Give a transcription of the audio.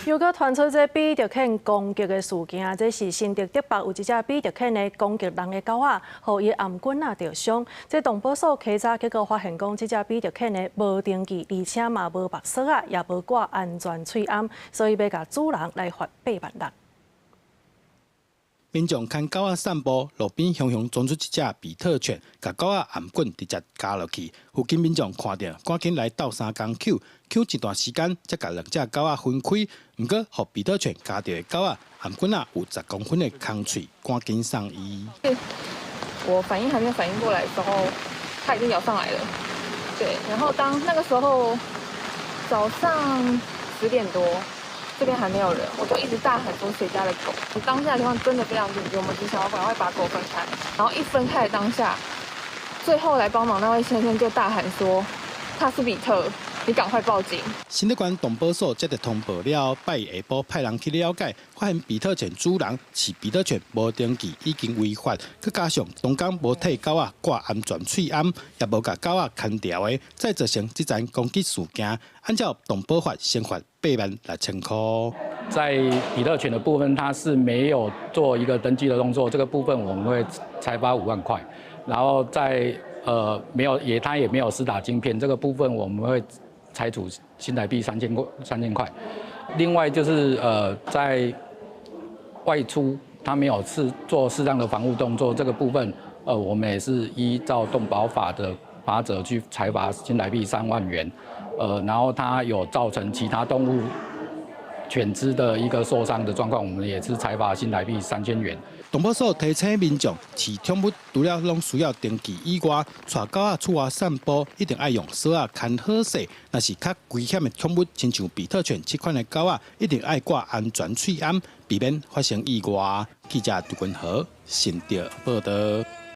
又閣傳出這比特犬攻擊的事件，這是新竹竹北有一隻比特犬的攻擊人的狗仔，予伊頷頸仔著傷。這動保所稽查結果發現，講這隻比特犬的無登記，而且嘛無縛鎖仔，也無掛安全喙頷，所以欲共主人來罰8萬6。民眾牽狗仔散步，路邊雄雄衝出一隻比特犬，共狗仔頷頸直接咬落去。附近民眾看著，趕緊來鬥相共抾，抾一段時間，才共兩隻狗仔分開。毋過，予比特犬咬著的狗仔頷頸仔有10公分的空喙，趕緊送醫。我反應還沒反應過來的時候，它已經咬上來了。對，然後當那個時候早上10點多。這邊還沒有人，我就一直大喊說誰家的狗。當下的情況真的非常緊急，我們只想要趕快把狗分開。然後一分開的當下，最後來幫忙那位先生就大喊說他是比特，你趕快報警。新竹縣動保所接到通報了，拜二下晡派人去了解，發現比特犬主人飼比特犬無登記，已經違法，閣加上當工無替狗仔掛安全喙頷，也無共狗仔牽牢的，才造成這樁攻擊事件。按照動保法，刑罰86,000塊。在比特犬的部分，它是沒有做一個登記的動作，這個部分我們會裁罰5萬塊。然後在沒有也，它也沒有施打晶片，這個部分我們會裁處新台幣3000塊。另外就是在外出，它沒有是做適當的防護動作，這個部分我們也是依照動保法的法則去裁罰新台幣3萬元。然後它有造成其他動物犬隻的一個受傷的狀況，我們也是裁罰新台幣3000元。動保所提醒民眾，飼寵物除了攏需要登記以外，帶狗仔出外散步一定愛用鎖仔牽好勢。若是較危險的寵物，親像比特犬這款的狗仔，一定愛掛安全喙頷，避免發生意外。記者杜君豪新竹報道。